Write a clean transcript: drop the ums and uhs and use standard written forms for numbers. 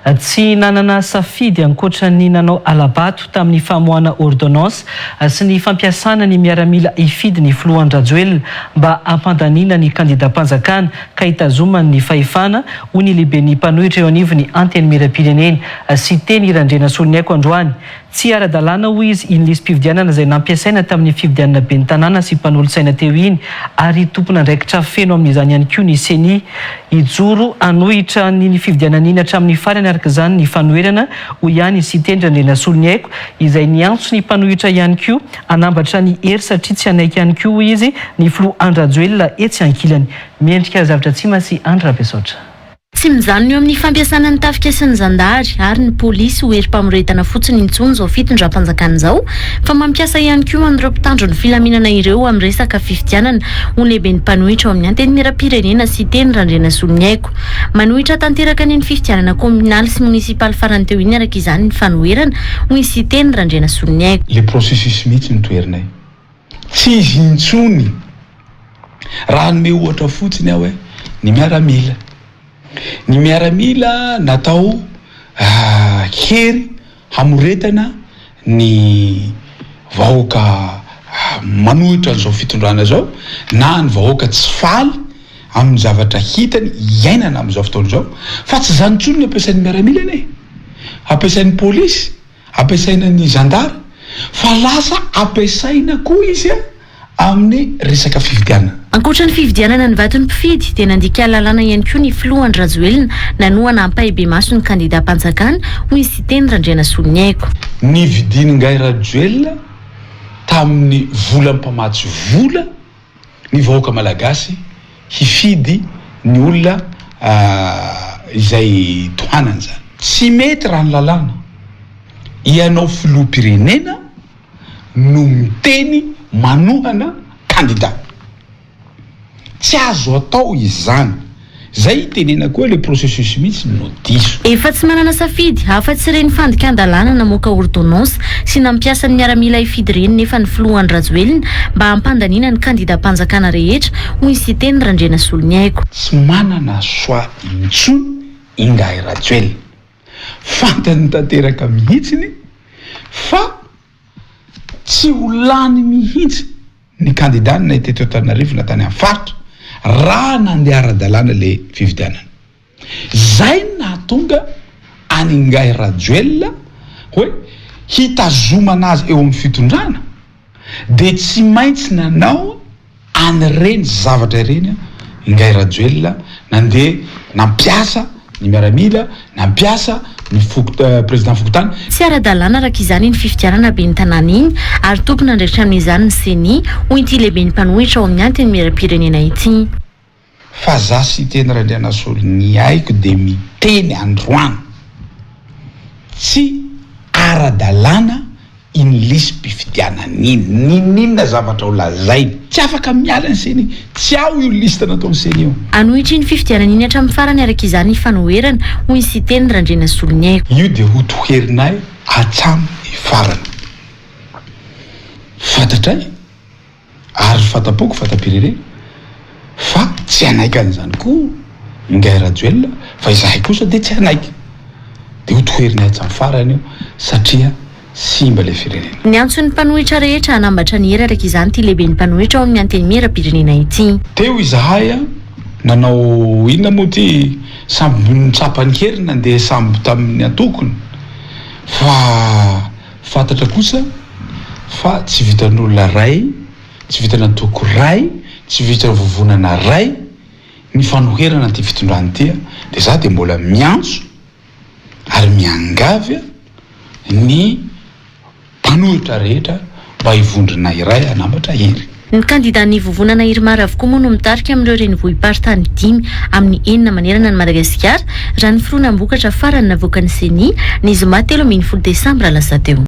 Tsy nanana safidy ankoatra ny nanao hala-bato tamin'ny famoahana ordonnance sy ny fampiasana ny miaramila hifidy ny filoha Andry Rajoelina mba hampandaniana ny kandidam-panjakana ka hitazomany ny fahefana, hoy ny lehiben'ny mpanohitra eo anivon'ny Antenimierampirenena, Siteny Randrianasoloniaiko androany. Tsy ara-dalàna, hoy izy, iny lisi-pifidianana izay nampiasaina tamin'ny fifidianana ben'ny tanàna sy mpanolotsaina teo iny ary tompon'andraikitra feno amin'izany ihany koa ny Ceni. Hijoro hanohitra an'iny fifidianana iny hatramin'ny farany araka izany ny fanoherana, hoy ihany i Siteny Randrianasoloniaiko, izay niantso ny mpanohitra ihany koa hanambatra ny hery satria tsy hanaiky ihany koa, hoy izy, ny filoha Andry Rajoelina etsy ankilany. Miendrika zavatra tsima sy Andry Rabesaotra. Tsy mijanona eo amin'ny fampiasana ny tafika sy ny zandary ary ny polisy ho herim-pamoretana fotsiny intsony izao fitondram-panjakana izao fa mampiasa ihany koa an'ireo mpitandro ny filaminana ireo amin'ny resaka fifidianana, hoy ny lehiben'ny mpanohitra ao amin'ny Antenimierampirenena Siteny Randrianasoloniaiko. Manohitra tanteraka an'iny fifidianana kaominaly sy monisipaly farany teo iny araka izany ny fanoherana, hoy i Siteny Randrianasoloniaiko. Le processus mihitsy no toherinay. Tsy izy intsony. Raha hanome ohatra fotsiny aho hoe ny miaramila. Ny miaramila natao hery hamoretana ny vahoaka manohitra an'izao fitondrana izao na ny vahoaka tsy faly amin'ny zavatra hitany iainana amin'izao fotoana izao. Fa tsy izany intsony ny ampiasain'ny miaramila anie. Ampiasain'ny polisy. Ampiasaina ny zandary fa lasa ampiasaina koa izy amin'ny resaka fifidianana. Ankoatra ny fividianana ny vaton'ny mpifidy dia nandika lalàna ihany koa ny filoha Andry Rajoelina nanohana ampahibemaso ny kandidam-panjakana, hoy i Siteny Randrianasoloniaiko. Nividian'ingahy Rajoelina tamin'ny volan'ny mpamatsy vola ny vahoaka malagasy hifidy ny olona izay tohanany izany. Tsy mety raha ny lalàna. Ianao filoham-pirenena no miteny manohana kandida. Tsy azo atao izany. Zay itenenako hoe le processus mihitsy no diso. Efa tsy manana safidy afa-tsy ireny fandikan-dalàna namoaka ordonnance sy nampiasa ny miaramila hifidy ireny nefa ny filoha Andry Rajoelina mba hampandaniana ny kandidam-panjakana rehetra, hoy i Siteny Randrianasoloniaiko. Tsy manana choix intsony Ingahy Rajoelina. Fantany tanteraka mihitsiny fa tsy ho lany mihitsy ny kandidà-ny na teto Antananarivo na tany amin'ny faritra raha nandeha ara-dalàna le fifidianana. Zay no nahatonga an'Ingahy Rajoelina hoe hitazomana azy eo amin'ny fitondrana dia tsy maintsy nanao an'ireny zavatra ireny Ingahy Rajoelina nandeha nampiasa ny miaramila, nampiasa ny foko président fokontany. Tsy ara-dalàna araka izany iny fifidianana ben'ny tanàna iny ary tompon'andraikitra amin'izany ny Ceni, hoy ity lehiben'ny mpanohitra ao amin'ny Antenimierampirenena ity. Fa za Siteny Randrianasoloniaiko dia miteny androany, tsy ara-dalàna iny lisi-pifidianana iny, n'inon'inona zavatra ho lazainy, tsy afaka miala ny ceni, tsy ao io liste nataon'ny ceni io. Hanohitra iny fifidianana iny hatramin'ny farany araka izany ny fanoherana, hoy i Siteny Randrianasoloniaiko. Io dia ho toherinay hatramin'ny farany. Fantatray. Ary fata-poko, fata-pirenena fa tsy hanaiky an'izany koa Ingahy Rajoelina fa izahay kosa dia tsy hanaiky. Dia ho toherinay hatramin'ny farany io satria simba ilay firenena. Niantso ny mpanohitra rehetra hanambatra ny hery araka izany ity lehiben'ny mpanohitra ao amin'ny Antenimierampirenena ity. Teo izahay nanao inona moa ity, samby nitsapa ny heriny nandeha samby tamin'ny antokony fa Fantatra kosa fa tsy vitan'olona ray, tsy vitan'antoko ray, tsy vitan'ny vovonana ray ny fanoherana an'ity fitondrana ity dia za dia mbola miantso ary miangavy ny mpanohitra rehetra mba hivondrona iray hanambatra hery. Ny kandidan'ny vovonana Irmar avokoa moa no mitarika amin'ireo renivohi-paritany dimy amin'ny enina manerana an'i Madagasikara, raha ny fironam-bokatra farany navoakan'ny Ceni, ny zoma 13 desambra lasa teo.